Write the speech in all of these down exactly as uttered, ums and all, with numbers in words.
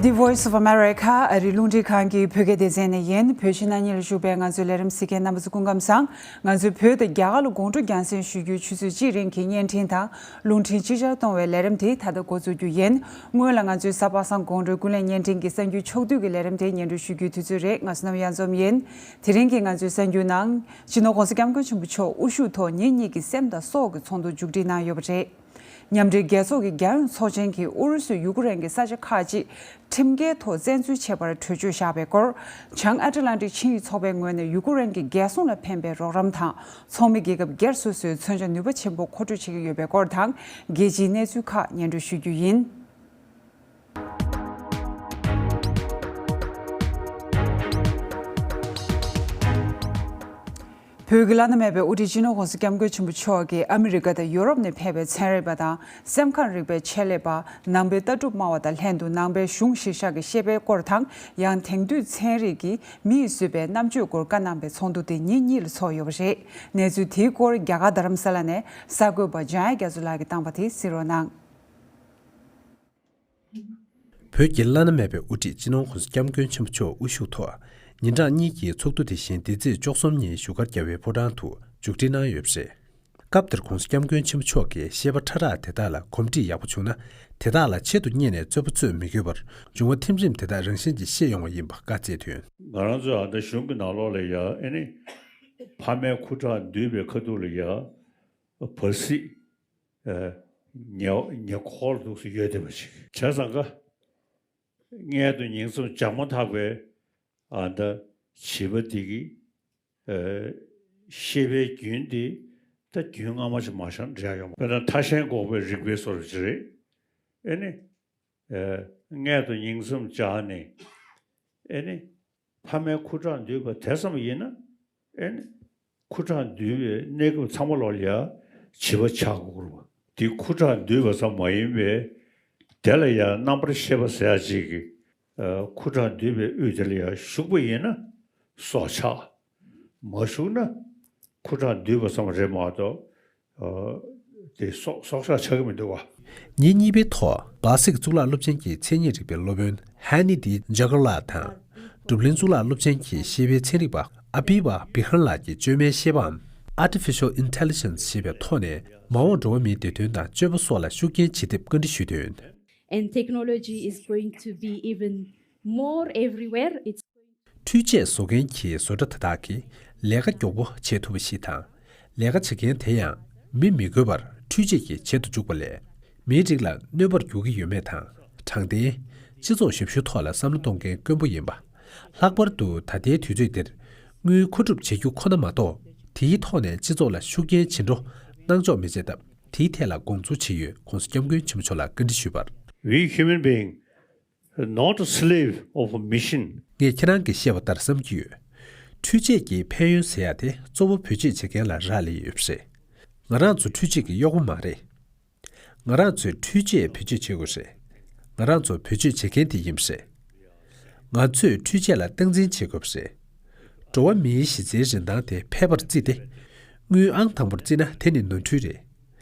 The Voice of America ཨ་རིའི་རླུང་འཕྲིན་ཁང་གི་བོད་སྐད་སྡེ་ཚན་ནས་ཡིན། བོད་ཕྱི་ནང་གཉིས་ལ་བཞུགས་པའི་ང་ཚོའི་ལས་རིམ་གཟིགས་མཁན་རྣམ་པ་ཚོ་སྐུ་ཁམས་བཟང་། ང་ཚོས་བོད་དང་རྒྱ་གར་ལ་དགོང་དྲོ་རྒྱང་སྲིང་ཞུ་རྒྱུའི་ཆུ་ཚོད་གཅིག་རིང་གི་བརྙན་འཕྲིན་དང་རླུང་འཕྲིན་ཅིག་ཅར་གཏོང་བའི་ལས་རིམ་དེ་ད་ལྟ་འགོ་འཛུགས་རྒྱུ་ཡིན། སྔོན་ལ་ང་ཚོའི་གཟའ་པ་སངས་དགོང་དྲོའི་ཀུན་གླེང་བརྙན་འཕྲིན་གྱི་གསར་འགྱུར་ཕྱོགས་བསྡུས་ཀྱི་ལས་རིམ་དེ་སྙན་སྒྲོན་ཞུ་རྒྱུའི་དུས་ཚོད་རེད། ང་ཚོ་རྣམ་པ་མཉམ་འཛོམས་ཡིན། དེ་རིང་གི་ང་ཚོའི་གསར་འགྱུར་ནང་། སྤྱི་ནོར་༸གོང་ས་༸སྐྱབས་མགོན་ཆེན་པོ་མཆོག་དབུ་བཞུགས་ཐོག་ཉིན་གཉིས་ཀྱི་སེམས་དང་སྲོག་གི་ཚོགས་འདུ་མཇུག་སྒྲིལ་གནང་ཡོད་པ་རེད། མཉམ་འབྲེལ་རྒྱལ་ཚོགས་ཀྱི་རྒྱལ་ཡོངས་ཚོགས་ཆེན་གྱིས་ཨུ་རུ་སུས་ཡུ་ཀེ་རེན་གྱི་ས་ཆ་ཁག་ཅིག་ཁྲིམས་འགལ་ཐོག་བཙན་འཛུལ་བྱས་པར་གྲོས་ཆོད་བཞག་པའི་སྐོར། བྱང་ཨ་ཊ་ལན་ཊིག་ཆིངས་ཡིག་ཚོགས་པའི་ངོས་ནས་ཡུ་ཀེ་རེན་གྱི་རྒྱལ་སྲུང་ལ་ཕན་པའི་རོགས་རམ་དང་། ཚོགས་མི་རྒྱལ་ཁབ་སྒེར་སོ་སོས་མཚོན་ཆ་ནུས་པ་ཆེན་པོ་མཁོ་སྤྲོད་བྱེད་ཀྱི་ཡོད་པའི་སྐོར་དང་། རྒྱལ་སྤྱིའི་གནས་ཚུལ་ཁག་སྙན་སྒྲོན་ཞུ་རྒྱུ་ཡིན། བོད་ཀྱི་བླ་ན་མེད་པའི་དབུ་ཁྲིད་སྤྱི་ནོར་༸གོང་ས་༸སྐྱབས་མགོན་ཆེན་པོ་མཆོག་གིས་ཨ་མི་རི་ཀ་དང་ཡོ་རོབ་ནས་ཕེབས་པའི་ཚན་རིག་པ་དང་སེམས་ཁམས་རིག་པའི་ཆེད་ལས་པ། ནང་པའི་ལྟ་གྲུབ་སྨྲ་བ་དང་ལྷན་དུ་ནང་པའི་གཞུང་གཞིར་བཞག་གི་ཤེས་དཔལ་སྐོར་དང་། ཡང་དེང་དུས་ཚན་རིག་གིས་མི་ཡིས་བཟོས་པའི་རྣམ་དཔྱོད་སྐོར་བཀའ་གནང་པའི་ཚོགས་འདུ་དེ་ཉིན་གཉིས་ལ་ཚོགས་ཡོད་པ་རེད། གནས་ཚུལ་དེའི་སྐོར་རྒྱ་གར་རྡ་རམ་ས་ལ་ནས་གསར་འགོད་པ་འཇམ་དབྱངས་རྒྱ་མཚོ་ལགས་ཀྱིས་བཏང་བ་དེ་གཟིགས་རོགས་གནང་། བོད་ཀྱི་བླ་ན་མེད་པའི་དབུ་ཁྲིད་སྤྱི་ནོར་༸གོང་ས་༸སྐྱབས་མགོན་ཆེན་པོ་མཆོག་དབུ་བཞུགས་ཐོག་ཉིན་གྲངས་གཉིས་ཀྱི་ཚོགས་འདུ་དེ་བཞིན་འདི་ཚེས་བཅུ་གསུམ་ཉིན་བཞུགས་སྒར་རྒྱལ་བའི་ཕོ་བྲང་དུ་མཇུག་སྒྲིལ་གནང་ཡོད་པ་རེད། སྐབས་དེར་༸གོང་ས་༸སྐྱབས་མགོན་ཆེན་པོ་མཆོག་གིས་བཤད་པ་ཕྲ་རགས་དེ་དག་ལ་གོམས་འདྲིས་ཡག་པོ་བྱུང་ན། དེ་དག་ལ་ཆེད་དུ་གཉེར་ནས་རྩོད་པ་རྩོད་མི་དགོས་པར་འབྱུང་བ་ཐིམ་རིམ་དེ་དག་རང་བཞིན་གྱིས་ཤེས་ཡོང་བ་ཡིན་པ་བཀའ་སྩལ་དོན། ང་རང་ཚོ་ཨ་ད་གཞུང་གི་ནང་ལོགས་ལ་ཡ་ཨེ་ནི་ཕ་མའི་ཁུ་ཁྲག་འདུས་པའི་ཁ་ཐུག་ལ་ཡ་བར་སྲིད། ཨ། ཉེ་ཉེ་འཁོར་འདུག་སེ་ཡོད་བསྡད་པ་ཅིག་བྱས་ཙང་ཀ། མངལ་དུ་ཉིང་མཚམས་སྦྱར་མ་ཐག་པའི་ཨ་ད་བྱིས་པ་འདི་གི་ཨ་ཤེས་པའི་རྒྱུན་འདི་ད་རྒྱུན་སྔ་མ་ཞིག་མ་ཤར་འདྲ་ཡོང་། དཔེར་ན་ཐ་ཤལ་འགོག་པའི་རིག་པའི་སོར་ཅིག་རེད། ཨེ་ནི། ཨ་མངལ་དུ་ཉིང་མཚམས་སྦྱར་ནས་ཨེ་ནི། ཕ་མའི་ཁུ་ཁྲག་འདུས་པ་དེ་ཙམ་ཡིན་ན། ཨེ་ནི། ཁུ་ཁྲག་འདུས་པའི་གནས་སྐབས་ཚང་མ་ལོག་ལ་ཡ་བྱིས་པ་ཆགས་དགོས་རེད་པ། དེ་ཁུ་ཁྲག་འདུས་པ་ཙམ་མ་ཡིན་པའི་དེ་ལ་ཡ་རྣམ་པར་ཤེས་པ་ཟེར་ཡ་ཅིག་གི་ཨ་ཁུ་ཁྲག་འདུས་པའི་དབུས་དེ་ལ་ཡ་ཞུགས་པ་ཡིན་ན་སྲོག་ཆགས། མ་ཞུགས་ན་ཁུ་ཁྲག་འདུས་པ་ཙམ་རེད་མ་གཏོགས། ཨ་དེ་སྲོག་སྲོག་ཆགས་ཆགས་ཀྱི་མི་འདུག་བ། ཉིན་གཉིས་པའི་ཐོག་སྦ་སིག་གཙུག་ལག་སློབ་ཆེན་གྱི་མཚན་ཉིད་རིག་པའི་སློབ་དཔོན་ཧ་ནི་ཏི་ཇ་གར་ལགས་དང་། གྲུབ་གླིང་གཙུག་ལག་སློབ་ཆེན་གྱི་ཤེས་དཔལ་ཚན་རིག་པ་ཨ་པི་བ་བི་ཧར་ལགས་ཀྱིས་བཅོས་མའི་ཤེས་པའམ་Artificial Intelligence ཞེས་པའི་ཐོག་ནས་མ་འོངས་འགྲོ་བ་མིའི་བདེ་དོན་དང་སྤྱོད་པ་སོགས་ལ་ཤུགས་རྐྱེན་ཇི་ཐེབས་བཀའ་འདྲི་ཞུས་དོན། And technology is going to be even more everywhere. It's འཕྲུལ་ཆས་བཟོ་མཁན་གྱི་བཟོ་གྲྭ་དེ་དག་གིས་ལས་ཀ་མགྱོགས་པོ་བྱེད་ཐུབ་པ་ཞིག་དང་། ལས་ཀ་བྱེད་མཁན་དེ་ཡང་མི་མི་དགོས་པར་འཕྲུལ་ཆས་ཀྱིས་བྱེད་དུ་འཇུག་པ་ལས། མིའི་རིགས་ལ་གནོད་པར་འགྱུར་གྱི་ཡོད་མེད་དང་། དྲང་བདེན། སྤྱི་ཚོགས་ཞབས་ཞུའི་ཐོག་ལ་བསམ་བློ་གཏོང་མཁན་དཀོན་པོ་ཡིན་པ། ལྷག་པར་དུ་ད་ལྟའི་དུས་ཚོད་འདིར། དངུལ་མཁོ་སྒྲུབ་བྱེད་རྒྱུ་ཁོ་ན་མ་གཏོགས། དེའི་ཐོག་ནས་སྤྱི་ཚོགས་ལ་ཤུགས་རྐྱེན་ཇི་འགྲོ་གནང་ཆོག་མི་བྱེད་སྟབས། དེའི་ཐད་ལ་དགོངས་ཚུལ་ཇི་ཡོད་༸གོང་ས་༸སྐྱབས་མགོན་ཆེན་པོ་མཆོག་ལ་བཀའ་འདྲི་ཞུས་པར། We human being not a slave of a machine. ངས་ཁྱེད་རང་གིས་བཤད་པ་ལྟར་བསམ་གྱི་ཡོད། འཕྲུལ་ཆས་ཀྱི་ཕན་ཡོན་ཟེར་ཡ་དེ་གཙོ་བོ་བེད་སྤྱོད་བྱེད་མཁན་ལ་རག་ལས་ཡོད་པ་རེད། ང་རང་ཚོ་འཕྲུལ་ཆས་ཀྱི་གཡོག་པོ་མ་རེད། ང་རང་ཚོས་འཕྲུལ་ཆས་བེད་སྤྱོད་བྱེད་དགོས་རེད། ང་རང་ཚོ་བེད་སྤྱོད་བྱེད་མཁན་དེ་ཡིན་པ་རེད། ང་ཚོས་འཕྲུལ་ཆས་ལ་སྟངས་འཛིན་བྱེད་དགོས་པ་རེད། འགྲོ་བ་མིའི་གཞི་རྩའི་རིན་ཐང་དེ་ཕལ་པར་བརྩིས་ཏེ། དངུལ་ཨང་དང་པོར་བརྩིས་ན་དེ་ནི་ནོར་འཁྲུལ་རེད།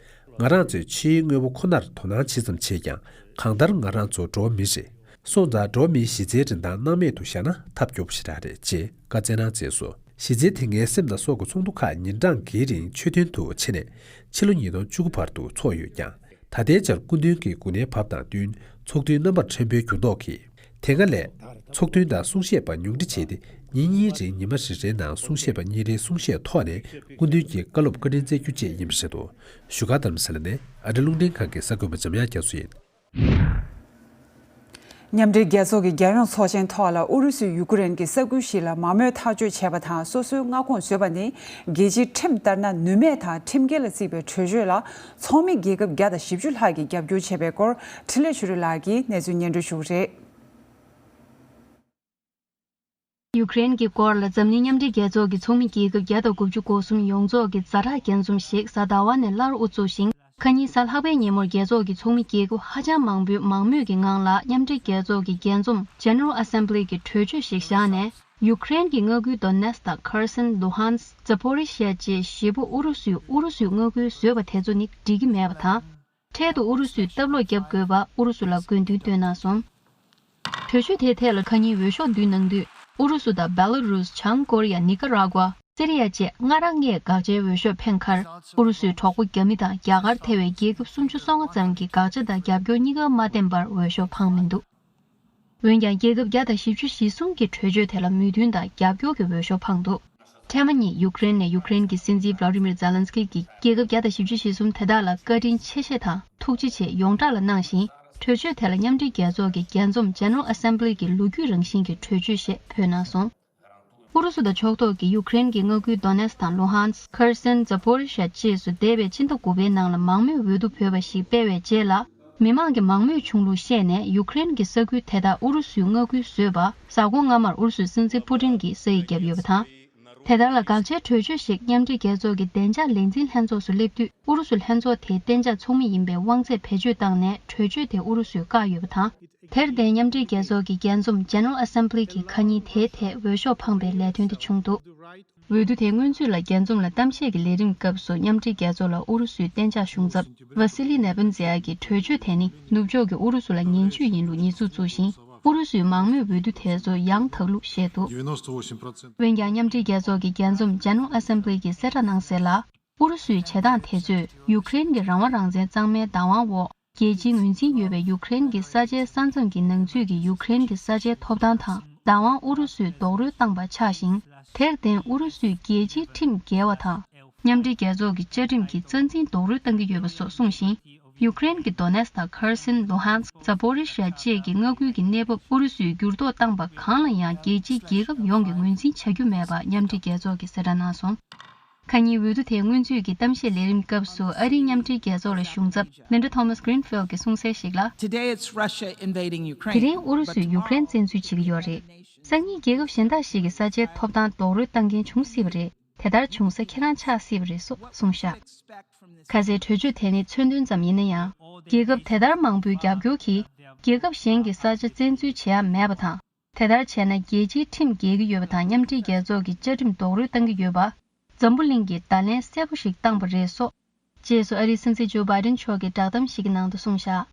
ང་རང་ཚོས་ཕྱིའི་དངོས་པོ་ཁོ་ནར་དོ་སྣང་ཇི་ཙམ་བྱས་ཀྱང་། གང་ལྟར་ང་རང་ཚོ་འགྲོ་བ་མི་རེད། སོང་ཙང་འགྲོ་བ་མིའི་གཞི་རྩའི་རིན་ཐང་སྣང་མེད་དུ་བཞག་ན་ཐབས་སྐྱོ་པོ་ཞེ་དྲག་རེད་ཅེས་བཀའ་སྩལ་གནང་མཛད་སོང་། གཞི་རྩའི་དེ་སྔའི་སེམས་དང་སྲོག་གི་ཚོགས་འདུ་ཁག་ཉིན་གྲངས་འགའི་རིང་མཆོད་རྟེན་དུ་ཕྱེ་ནས་ཕྱི་ལོ་ཉིས་སྟོང་བཅུ་དགུ་བར་དུ་འཚོགས་ཡོད་ཀྱང་། ད་ལྟའི་ཆར་སྐུ་མདུན་གྱི་འགོ་ནད་བབས་དང་བསྟུན་ཚོགས་འདུའི་རྣམ་པ་ཕྲན་བུའི་འགྱུར་ལྡོག་གིས། དེ་སྔ་ལས་ཚོགས་མདུན་དང་གསུང་བཤད་པ་ཉུང་འཕྲི་བྱས་ཏེ། ཉིན་གཉིས་རིང་ཉི་མ་རེ་རེའི་ནང་གསུང་བཤད་པ་གཉིས་རེའི་གསུང་བཤད་ཐོག་ནས་སྐུ་མདུན་གྱི་བཀའ་སློབ་བཀའ་དྲིན་སྩལ་རྒྱུ་བཅས་ཡིན་པ་རེད་འདུག་བཞུགས་སྒར་རྡ་རམ་ས་ལ་ནས་ཨ་རི་རླུང་འཕྲིན་ཁང་གི་གསར་འགོད་པ་འཇམ་དབྱངས་རྒྱ་མཚོ་ཡིན། མཉམ་འབྲེལ་རྒྱལ་ཚོགས་ཀྱི་རྒྱལ་ཡོངས་ཚོགས་ཆེན་ཐོག་ལ་ཨུ་རུ་སུས་ཡུ་ཀེ་རེན་གྱི་ས་ཁུལ་ཞིག་ལ་མ་རྨོས་ཐག་གཅོད་བྱས་པ་དང་སོ་སོའི་མངའ་ཁོངས་བཟོས་པ་ནི་རྒྱལ་སྤྱིའི་ཁྲིམས་ལྟར་ན་ནུས་མེད་དང་ཁྲིམས་འགལ་ལ་བརྩིས་པའི་གྲོས་ཆོད་ལ་ཚོགས་མི་རྒྱལ་ཁབ་བརྒྱ་དང་བཞི་བཅུ་ལྷག་གིས་རྒྱབ་སྐྱོར་བྱས་པའི་སྐོར་འཕྲིན་ལས་ཆོས་སྒྲོན་ལགས་ཀྱིས་གནས་ཚུལ་སྙན་སྒྲོན་ཞུ་གི་རེད། ཡུ་ཀེ་རེན་གྱི་སྐོར་ལ་འཛམ་གླིང་མཉམ་འབྲེལ་རྒྱལ་ཚོགས་ཀྱི་ཚོགས་མི་རྒྱལ་ཁབ་བརྒྱ་དང་དགུ་བཅུ་གོ་གསུམ་ཡོངས་རྫོགས་ཀྱིས་ཛ་དྲག་རྒྱས་འཛོམས་ཤིག་གཟའ་ཟླ་བ་ནས་སླར་དབུ་བཙུགས་ཤིང་། ཁ་ཉིན་གཟའ་ལྷག་པའི་ཉིན་མོར་རྒྱལ་ཚོགས་ཀྱི་ཚོགས་མི་རྒྱལ་ཁབ་ཧ་ཅང་མང་པོས་མང་མོས་ཀྱི་ངང་ལ་མཉམ་འབྲེལ་རྒྱལ་ཚོགས་ཀྱི་རྒྱས་འཛོམས་General Assembly གྱི་གྲོས་ཆོད་ཞིག་བཞག་ནས། ཡུ་ཀེ་རེན་གྱི་མངའ་ཁུལ་Donetsk དང་Kherson། Luhansk། Zaporizhzhia བཅས་བཞི་པོ་ཨུ་རུ་སུས་ཨུ་རུ་སུའི་མངའ་ཁུལ་བཟོས་པ་དེ་ཚོ་ནི་འགྲིག་གི་མེད་པ་དང་། འཕྲལ་དུ་ཨུ་རུ་སུས་སྟབས་ལོག་བརྒྱབ་དགོས་པ་ཨུ་རུ་སུ་ལ་དགོས་འདུན་བཏོན་གནང་སོང་། གྲོས་ཆོད་དེའི་ཐད་ལ་ཁ་ཉིན་འོས་ཤོག་བསྡུས་གནང་དུས། ཨུ་རུ་སུ་དང་བེ་ལ་རུས། བྱང་ཀོ་རི་ཡ། ནི་ཀ་ར་ཀུ་ཝ། སི་རི་ཡ་བཅས་སྔ་རང་ངས་དགག་བྱའི་འོས་ཤོག་འཕེན་ཁར། ཨུ་རུ་སུའི་གྲོགས་པོ་རྒྱ་མི་དང་རྒྱ་གར་ཐེ་བའི་རྒྱལ་ཁབ་སུམ་ཅུ་སོ་ལྔ་ཙམ་གྱིས་དགག་བྱ་དང་རྒྱབ་སྐྱོར་གཉིས་ཀ་མ་བསྟན་པར་འོས་ཤོག་འཕངས་མི་འདུག་འོན་ཀྱང་རྒྱལ་ཁབ་བརྒྱ་དང་བཞི་བཅུ་ཞེ་གསུམ་གྱིས་གྲོས་ཆོད་དེ་ལ་མོས་མཐུན་དང་རྒྱབ་སྐྱོར་གྱི་འོས་ཤོག་འཕངས་འདུག་འཕྲལ་མ་ཉིད་ཡུཀ་རེན་ནས་ཡུཀ་རེན་གྱི་སྲིད་འཛིན་ཝ་ལ་ཏི་མིར་ཛེ་ལན་སི་ཀི་གིས་རྒྱལ་ཁབ་བརྒྱ་དང་བཞི་བཅུ་ཞེ་གསུམ་དེ་དག་ལ་བཀའ་དྲིན་ཆེ་བཞེས་དང་ཐུགས་རྗེ་ཆེ་ཡོངས་གྲགས་ལ་གནང་ཞིང་། གྲོས་ཆོད་དེ་ལ་མཉམ་འབྲེལ་རྒྱལ་ཚོགས་ཀྱི་རྒྱས་འཛོམས་General Assembly གི་ལོ་རྒྱུས་རང་བཞིན་གྱི་གྲོས་ཆོད་ཞེས་འབོད་གནང་སོང་། ཨུ་རུ་སུ་དང་ཕྱོགས་གཏོགས་ཀྱི་ཡུཀ་རེན་གྱི་མངའ་ཁུལ་དོ་ནེ་སི་དང་ལུ་ཧན་སི། ཁེར་སོན། ཛ་པོ་རི་ཤ་བཅས་སུ་འདས་པའི་ཕྱི་ཟླ་དགུ་པའི་ནང་ལ་མང་མོས་འོས་བསྡུ་ཕུལ་བ་ཞིག་སྤེལ་བའི་རྗེས་ལ། མི་མང་གི་མང་མོས་བྱུང་ལུགས་བཤད་ནས་ཡུཀ་རེན་གྱི་ས་ཁུལ་དེ་དག་ཨུ་རུ་སུའི་མངའ་ཁུལ་བཟོས་པ། གཟའ་འཁོར་སྔ་མར་ཨུ་རུ་སུའི་སྲིད་འཛིན་པུ་ཏིན་གྱིས་ས་ཡིག་བརྒྱབ་ཡོད་པ་དང་། དེ་ལྟར་ལ་དགག་བྱའི་གྲོས་ཆོད་ཞིག་མཉམ་འབྲེལ་རྒྱལ་ཚོགས་ཀྱི་བདེ་འཇགས་ལས་འཛིན་ལྷན་ཚོགས་སུ་སླེབས་དུས། ཨུ་རུ་སུ་ལྷན་ཚོགས་དེའི་གཏན་འཇགས་ཚོགས་མི་ཡིན་པའི་དབང་ཚད་བེད་སྤྱོད་བཏང་ནས་གྲོས་ཆོད་དེ་ཨུ་རུ་སུས་བཀག་ཡོད་པ་དང་། དེར་བརྟེན་མཉམ་འབྲེལ་རྒྱལ་ཚོགས་ཀྱི་རྒྱས་འཛོམས་General Assembly གྱིས་ཁ་ཉིན་དེའི་ཐད་འོས་ཤོག་འཕངས་པའི་ལས་དོན་དེ་བྱུང་འདུག་འོས་བསྡུ་དེའི་སྔོན་ཚུད་ལ་རྒྱས་འཛོམས་ལ་གཏམ་བཤད་ཀྱི་ལས་རིམ་སྐབས་སུ་མཉམ་འབྲེལ་རྒྱལ་ཚོགས་ལ་ཨུ་རུ་སུའི་གཏན་འཇགས་གཞུང་ཚབ་ཝ་སི་ལི་ནེ་བན་ཛེ་ཡ་གིས་གྲོས་ཆོད་དེ་ནི་ནུབ་ཕྱོགས་ཀྱིས་ཨུ་རུ་སུ་ལ་ངན་ཇུས་ཡིན་ལུགས་ཉེས་འཛུགས་བཙུགས་ཤིང་། ཨུ་རུ་སུའི་མང་མོས་འོས་བསྡུ་དེ་ཚོ་ཡང་དག་ལུགས་བཤད་འདུག་འོན་ཀྱང་མཉམ་འབྲེལ་རྒྱལ་ཚོགས་ཀྱི་རྒྱས་འཛོམས་General Assembly གྱིས་གསལ་བསྒྲགས་གནང་གསལ་ལ། ཨུ་རུ་སུའི་བྱེད་སྟངས་དེ་ཚོས་ཡུཀ་རེན་གྱི་རང་དབང་རང་བཙན་གཙང་མའི་བདག་དབང་འོག་རྒྱལ་སྤྱིའི་ངོས་འཛིན་ཡོད་པའི་ཡུཀ་རེན་གྱི་ས་ཆའི་ས་མཚམས་ཀྱི་ནང་ཚུད་ཀྱི་ཡུཀ་རེན་གྱི་ས་ཆའི་ཐོབ་ཐང་དང་བདག་དབང་ཨུ་རུ་སུས་རྡོག་རོལ་བཏང་པ་ཆགས་ཤིང་། དེར་བརྟེན་ཨུ་རུ་སུས་རྒྱལ་སྤྱིའི་ཁྲིམས་འགལ་བ་དང་། མཉམ་འབྲེལ་རྒྱལ་ཚོགས་ཀྱི་བཅའ་ཁྲིམས་ཀྱི་རྩ་འཛིན་རྡོག་རོལ་བཏང་གི་ཡོད་པ་སོགས་གསུངས་ཤིང་། ཡུཀ་རེན་གྱི་དོ་ནེ་སི་དང་ཁེར་སོན། ལུ་ཧན་སི། ཛ་པོ་རི་ཤ་བཅས་ཀྱི་མངའ་ཁུལ་གྱི་གནས་བབ་ཨུ་རུ་སུས་འགྱུར་ལྡོག་བཏང་པ་གང་ལ་ཡང་རྒྱལ་སྤྱིའི་རྒྱལ་ཁབ་ཡོངས་ཀྱིས་ངོས་འཛིན་བྱ་རྒྱུ་མེད་པ་མཉམ་འབྲེལ་རྒྱལ་ཚོགས་ཀྱིས་གསལ་བསྒྲགས་གནང་སོང་། ཁ་ཉིན་འོས་བསྡུ་དེའི་སྔོན་ཚུད་ཀྱི་གཏམ་བཤད་ལས་རིམ་སྐབས་སུ་ཨ་རིའི་མཉམ་འབྲེལ་རྒྱལ་ཚོགས་ལ་གཞུང་ཚབ་Linda Thomas Greenfield གྱིས་གསུངས་གསལ་ཞིག་ལ། Today it's Russia invading དེ་Ukraine. རིང་ཨུ་རུ་སུས་ཡུཀ་རེན་བཙན་འཛུལ་བྱེད་ཀྱི་ཡོད་རེད། སང་ཉིན་རྒྱལ་ཁབ་གཞན་དག་ཞིག་གི་ས་ཆའི་ཐོབ་ཐང་རྡོག་རོལ་བཏང་མཁན་བྱུང་སྲིད་པ་རེད། དེ་ལྟར་བྱུང་ས་ཁྱེད་རང་ཆགས་སྲིད་པ་རེད་སོགས་གསུངས་བཞག་ཁ་སའི་གྲོས་ཆོད་དེ་ནི་མཚོན་དོན་ཙམ་ཡིན་ན་ཡང་། རྒྱལ་ཁབ་དེ་ལྟར་མང་པོའི་རྒྱབ་སྐྱོར་གྱིས་རྒྱལ་ཁབ་གཞན་གྱི་ས་ཆ་བཙན་འཛུལ་བྱེད་ཡ་མེད་པ་དང་། དེ་ལྟར་བྱས་ན་རྒྱལ་སྤྱིའི་ཁྲིམས་འགལ་གྱི་ཡོད་པ་དང་མཉམ་འབྲེལ་རྒྱལ་ཚོགས་ཀྱི་བཅའ་ཁྲིམས་རྡོག་རོལ་བཏང་གི་ཡོད་པ། འཛམ་བུ་གླིང་གིས་བརྡ་ལན་གསལ་པོ་ཞིག་བཏང་པ་རེད་སོགས། རྗེས་སུ་ཨ་རིའི་སྲིད་འཛིན་ཇོ་བྷའི་ཌེན་མཆོག་གིས་བསྒྲགས་གཏམ་ཞིག་གི་ནང་དུ་གསུངས་བཞག་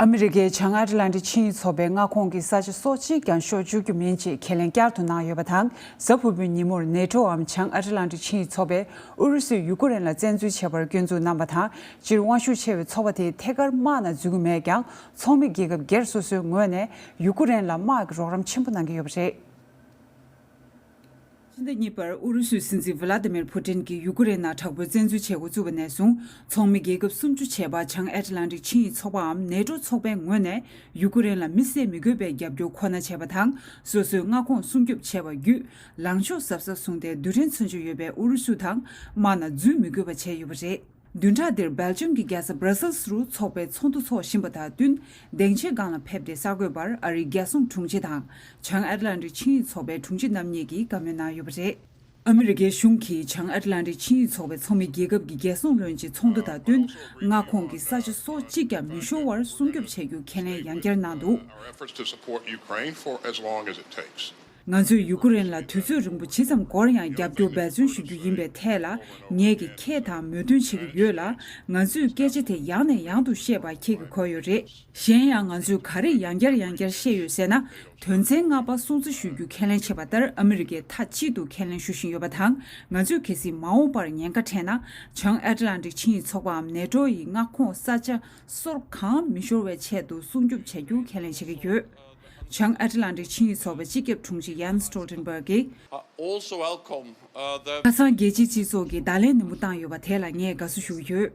ཨ་མི་རི་ཀས་བྱང་ཨ་ཏི་ལན་ཏི་ཆིངས་ཡིག་ཚོགས་པའི་མངའ་ཁོངས་ཀྱི་ས་ཆ་སོ་གཅིག་ཀྱང་ཤོར་བཅུག་རྒྱུ་མིན་ཅེས་ཁས་ལེན་བསྐྱར་དུ་གནང་ཡོད་པ་དང་། གཟའ་ཕུར་བུའི་ཉིན་མོར་ནེ་ཊོའམ་བྱང་ཨ་ཏི་ལན་ཏི་ཆིངས་ཡིག་ཚོགས་པས་ཨུ་རུ་སུས་ཡུ་ཀེ་རེན་ལ་བཙན་འཛུལ་བྱས་པར་སྐྱོན་འཛུགས་གནང་བ་དང་། སྤྱིར་དབང་ཤུགས་ཆེ་བའི་ཚོགས་པ་དེས་ཐད་ཀར་དམག་ནང་འཛུལ་གྱི་མེད་ཀྱང་། ཚོགས་མི་རྒྱལ་ཁབ་སྒེར་སོ་སོའི་ངོས་ནས་ཡུ་ཀེ་རེན་ལ་དམག་གི་རོགས་རམ་ཆེན་པོ་གནང་གི་ཡོད་པ་རེད། ཕྱི་ཟླ་གཉིས་པར་ཨུ་རུ་སུའི་སྲིད་འཛིན་ཝི་ལ་ཏི་མིར་ཕུ་ཏིན་གྱིས་ཡུ་ཀེ་རེན་ནང་དྲག་པོའི་བཙན་འཛུལ་བྱེད་འགོ་བཙུགས་པ་ནས་བཟུང་། ཚོགས་མི་རྒྱལ་ཁབ་སུམ་ཅུ་བྱས་པ་བྱང་ཨེ་ཏི་ལན་ཏིག་ཆིངས་ཡིག་ཚོགས་པའམ་ནེ་ཊོ་ཚོགས་པའི་ངོས་ནས་ཡུ་ཀེ་རེན་ལ་མི་བསད་མི་དགོས་པའི་རྒྱབ་སྐྱོར་ཁོ་ན་བྱས་པ་དང་། སོ་སོའི་མངའ་ཁོངས་སྲུང་སྐྱོབ་བྱས་པ་བརྒྱུད། ལངས་ཕྱོགས་གཟབ་གཟབ་བཟུང་སྟེ་རྡུལ་ཕྲན་མཚོན་ཆ་ཡོད་པའི་ཨུ་རུ་སུ་དང་དམག་ནང་འཛུལ་མི་དགོས་པ་བྱས་ཡོད་པ་རེད། བདུན་ཕྲག་འདིར་སྦེལ་ཇམ་གྱི་རྒྱལ་ས་སྦྲ་སེལ་སི་རུ་ཚོགས་པའི་ཚོགས་འདུ་འཚོགས་བཞིན་པ་དང་བསྟུན། སྡིངས་ཆའི་སྒང་ལ་ཕེབས་ཏེ་གསར་འགོད་པར་ཨ་རིའི་རྒྱལ་སྲུང་དྲུང་ཆེ་དང་། བྱང་ཨེ་ཏི་ལན་ཏིག་ཆིངས་ཡིག་ཚོགས་པའི་དྲུང་ཆེ་རྣམ་གཉིས་ཀྱིས་བཀའ་མོལ་གནང་ཡོད་པ་རེད། ཨ་མི་རི་ཀའི་གཞུང་གིས་བྱང་ཨེ་ཏི་ལན་ཏིག་ཆིངས་ཡིག་ཚོགས་པའི་ཚོགས་མི་རྒྱལ་ཁབ་ཀྱི་རྒྱལ་སྲུང་བློན་ཆེན་ཚོགས་འདུ་དང་བསྟུན། མངའ་ཁོངས་ཀྱི་ས་ཆ་སོ་གཅིག་ཀྱང་མི་ཤོར་བར་སྲུང་སྐྱོབ་བྱ་རྒྱུ་ཁས་ལེན་ཡང་བསྐྱར་གནང་འདུག Our efforts to support Ukraine for as long as it takes. ང་ཚོས་ཡུ་ཀེ་རེན་ལ་དུས་ཚོད་རིང་པོ་ཇི་ཙམ་འགོར་ཡང་རྒྱབ་སྐྱོར་འབད་བརྩོན་ཞུ་རྒྱུ་ཡིན་པའི་ཐད་ལ་ངེད་ཀྱིས་ཁྱེད་དང་མོས་མཐུན་བྱེད་ཀྱི་ཡོད་ལ། ང་ཚོས་སྐད་ཆ་དེ་ཡང་ནས་ཡང་དུ་བཤད་པ་ཁྱེད་ཀྱིས་གོ་ཡོད་རེད། གཞན་ཡང་ང་ཚོས་ག་རེ་ཡང་བསྐྱར་ཡང་བསྐྱར་བཤད་ཡོད་ཟེར་ན། དོན་ཚན་ལྔ་པ་སྲུང་བརྩི་ཞུ་རྒྱུ་ཁས་ལེན་བྱས་པ་ལྟར་ཨ་མི་རི་ཀས་མཐའ་གཅིག་ཏུ་ཁས་ལེན་ཞུ་བཞིན་ཡོད་པ་དང་། ང་ཚོས་གལ་སྲིད་མ་འོངས་པར་ཉེན་ཁ་འཕྲད་ན། བྱང་ཨེ་ཏི་ལན་ཏིག་ཆིངས་ཡིག་ཚོགས་པའམ་ནེ་ཊོ་ཡི་མངའ་ཁོངས་ས་ཆ་སོར་གང་མི་ཤོར་བའི་ཆེད་དུ་སྲུང་སྐྱོབ་བྱ་རྒྱུ་ཁས་ལེན་བྱེད་ཀྱི་ཡོད། བྱང་ཨེ་ཏི་ལན་ཏིག་ཆིངས་ཡིག་ཚོགས་པའི་སྤྱི་ཁྱབ་དྲུང་ཆེ་ཡན་སི་སྟོལ་ཊེན་བྷག་གིས། I also welcome, uh, the ཁ་སང་རྒྱལ་སྤྱིའི་སྤྱི་ཚོགས་ཀྱིས་བརྡ་ལན་ནན་པོ་བཏང་ཡོད་པ་དེ་ལ་ངས་དགའ་བསུ་ཞུ་གི་ཡོད།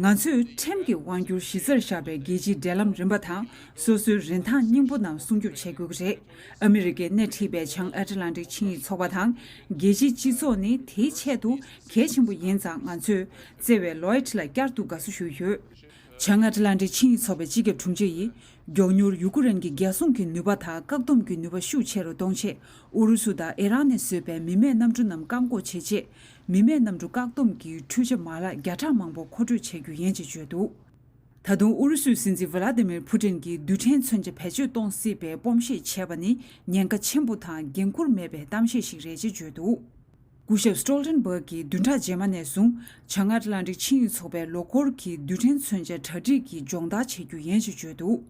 ང་ཚོས་ཁྲིམས་ཀྱི་དབང་སྒྱུར་གཞི་རྩར་བཞག་པའི་རྒྱལ་སྤྱིའི་འབྲེལ་ལམ་རིམ་པ་དང་སོ་སོའི་རིན་ཐང་སྙིང་པོ་རྣམས་སྲུང་སྐྱོབ་བྱེད་དགོས་ཀྱི་རེད། ཨ་མི་རི་ཀས་སྣེ་ཁྲིད་པའི་བྱང་ཨེ་ཏི་ལན་ཏིག་ཆིངས་ཡིག་ཚོགས་པ་དང་རྒྱལ་སྤྱིའི་སྤྱི་ཚོགས་ནི་དེའི་ཆེད་དུ་གལ་ཆེན་པོ་ཡིན་ཙང་། ང་ཚོས་བརྩེ་བའི་ལོའེ་ཊི་ལ་བསྐྱར་དུ་དགའ་བསུ་ཞུ་གི་ཡོད། བྱང་ཨ་ཏི་ལན་ཏིག་ཆིངས་ཡིག་ཚོགས་པའི་སྤྱི་ཁྱབ་དྲུང་ཆེ་ཡིས། མགྱོགས་མྱུར་ཡུ་ཀེ་རེན་གྱི་རྒྱལ་སྲུང་གི་ནུས་པ་དང་བཀག་སྡོམ་གྱི་ནུས་པ་ཤུགས་ཆེ་རུ་གཏོང་ཆེད། ཨུ་རུ་སུ་དང་ཨི་རན་ནས་བཟོས་པའི་མི་མེད་གནམ་གྲུ་རྣམས་བཀག་འགོག་བྱེད་ཆེད། མི་མེད་གནམ་གྲུ་བཀག་སྡོམ་གྱི་འཕྲུལ་ཆ་མ་ལག་བརྒྱ་ཕྲག་མང་པོ་མཁོ་སྤྲོད་བྱེད་རྒྱུ་ཡིན་ཅེས་བརྗོད་འདུག་ད་དུང་ཨུ་རུ་སུའི་སྲིད་འཛིན་ཝི་ལ་ཏི་མིར་ཕུ་ཏིན་གྱིས་རྡུལ་ཕྲན་མཚོན་ཆ་བེད་སྤྱོད་གཏོང་སྲིད་པའི་སྤོབས་བཤད་བྱས་པ་ནི་ཉེན་ཁ་ཆེན་པོ་དང་འགན་འཁུར་མེད་པའི་གཏམ་བཤད་ཞིག་རེད་ཅེས་བརྗོད་འདུག་སྐུ་ཞབས་སི་ཊོལ་ཊེན་སྦག་གིས་བདུན་ཕྲག་རྗེས་མ་ནས་བཟུང་བྱང་ཨེཊ་ལན་ཊིག་ཆིངས་ཡིག་ཚོགས་པའི་ལོ་འཁོར་གྱི་རྡུལ་ཕྲན་མཚོན་ཆ་གྲ་སྒྲིག་གི་སྦྱོང་བརྡར་བྱེད་རྒྱུ་ཡིན་ཞེས་བརྗོད་འདུག་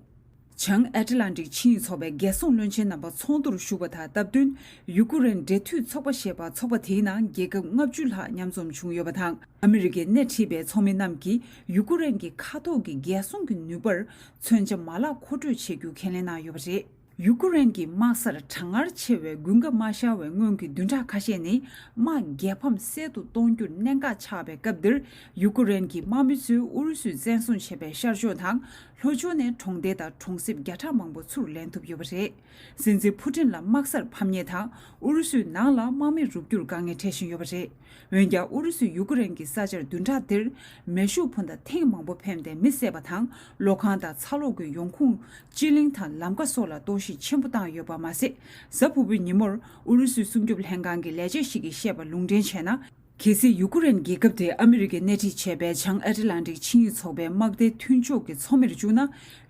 བྱང་ཨེཊ་ལན་ཊིག་ཆིངས་ཡིག་ཚོགས་པའི་རྒྱལ་སྲུང་བློན་ཆེན་རྣམ་པ་ཚོགས་འདུར་ཞུགས་པ་དང་སྟབས་བསྟུན། ཡུ་ཀེ་རེན་འབྲེལ་མཐུད་ཚོགས་པ་ཞེས་པ་ཚོགས་པ་དེའི་ནང་རྒྱལ་ཁབ་ལྔ་བཅུ་ལྷག་མཉམ་འཛོམས་བྱུང་ཡོད་པ་དང་། ཨ་མི་རི་ཀའི་སྣེ་ཁྲིད་པའི་ཚོགས་མི་རྣམས་ཀྱིས་ཡུ་ཀེ་རེན་གྱི་མཁའ་ཐོག་གི་རྒྱལ་སྲུང་གི་ནུས་པར་མཚོན་ཆ་མ་ལག་མཁོ་སྤྲོད་བྱེད་རྒྱུ་ཁས་ལེན་གནང་ཡོད་པ་རེད། ཡུ་ཀེ་རེན་གྱི་དམག་སར་གྲང་ངར་ཆེ་བའི་དགུན་ཁ་མ་ཤར་བའི་སྔོན་གྱི་བདུན་ཕྲག་ཁ་ཤས་ནི་དམག་རྒྱལ་ཕམ་གསལ་དུ་གཏོང་རྒྱུར་གནད་འགག་ཆགས་པའི་སྐབས་འདིར། ཡུ་ཀེ་རེན་གྱི་དམག་མི་ཚོས་ཨུ་རུ་སུས་བཙན་བཟུང་བྱས་པའི་ཤར་ཕྱོགས་དང་ལྷོ་ཕྱོགས་ནས་གྲོང་སྡེ་དང་གྲོང་གསེབ་བརྒྱ་ཕྲག་མང་པོ་ཚུར་ལེན་ཐུབ་ཡོད་པ་རེད། སྲིད་འཛིན་ཕུ་ཏིན་ལ་དམག་སར་ཕམ་ཉེས་དང་ཨུ་རུ་སུའི་ནང་ལ་དམག་མི་རུབ་རྒྱུར་དཀའ་ངལ་འཕྲད་བཞིན་ཡོད་པ་རེད། འོན་ཀྱང་ཨུ་རུ་སུས་ཡུ་ཀེ་རེན་གྱི་ས་ཆར་བདུན་ཕྲག་འདིར་མེ་ཤུགས་འཕུར་མདའ་ཐེངས་མང་པོ་འཕེན་ཏེ་མི་བསད་པ་དང་གློག་ཁང་དང་ཚ་གློག་གི་ཡོང་ཁུངས། སྤྱི་གླིང་དང་ལམ་ཀ་སོགས་ལ་གཏོར་བཤིག་ཆེན་པོ་བཏང་ཡོད་པ་མ་ཟད། གཟའ་ཕུར་བུའི་ཉིན་མོར་ཨུ་རུ་སུའི་སྲུང་སྐྱོབ་ལྷན་ཁང་གི་ལས་བྱེད་ཞིག་གིས་བཤད་པར་ལུང་འདྲེན་བྱས་ན། གལ་སྲིད་ཡུ་ཀེ་རེན་རྒྱལ་ཁབ་དེ་ཨ་མི་རི་ཀས་སྣེ་ཁྲིད་བྱས་པའི་བྱང་ཨེཊ་ལན་ཊིག་ཆིངས་ཡིག་ཚོགས་པའི་དམག་སྡེ་མཐུན་ཕྱོགས་ཀྱི་ཚོགས་མིར་བཅུག་ན།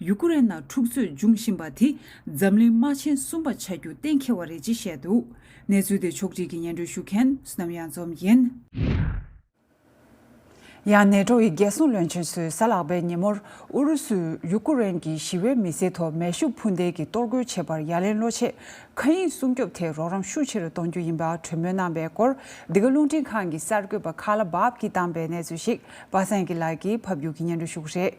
ཡུ་ཀེ་རེན་ནང་འཁྲུག་རྩོད་འབྱུང་བཞིན་པ་དེ་འཛམ་གླིང་དམག་ཆེན་གསུམ་པ་ཆགས་རྒྱུ་གཏན་འཁེལ་བ་རེད་ཅེས་བཤད་འདུག་གནས་ཚུལ་དེ་ཕྱོགས་སྒྲིག་གིས་སྙན་སྒྲོན་ཞུ་མཁན་བསོད་ནམས་གཡང་འཛོམས་ཡིན། ཡང་ནེ་ཊོ་ཡི་རྒྱལ་སྲུང་བློན་ཆེན་ཚོས་གཟའ་ལྷག་པའི་ཉིན་མོར་ཨུ་རུ་སུས་ཡུ་ཀེ་རེན་གྱི་ཞི་བའི་མི་སེར་ཐོག་མེ་ཤུགས་འཕུར་མདེལ་གྱིས་གཏོར་རྒོལ་བྱེད་པར་ཡ་ལན་སློག་ཆེད། མཁའ་དབྱིངས་སྲུང་སྐྱོབ་ཐད་རོགས་རམ་ཤུགས་ཆེ་རུ་གཏོང་རྒྱུ་ཡིན་པ་གྲོས་མོལ་གནང་བའི་སྐོར། འདི་ག་རླུང་འཕྲིན་ཁང་གི་གསར་འགོད་པ་ཁ་ལ་བབ་ཀྱིས་བཏང་པའི་གནས་ཚུལ་ཞིག་པ་སངས་སྐྱིད་ལགས་ཀྱིས་ཕབ་སྒྱུར་གྱིས་སྙན་སྒྲོན་ཞུ་གི་རེད།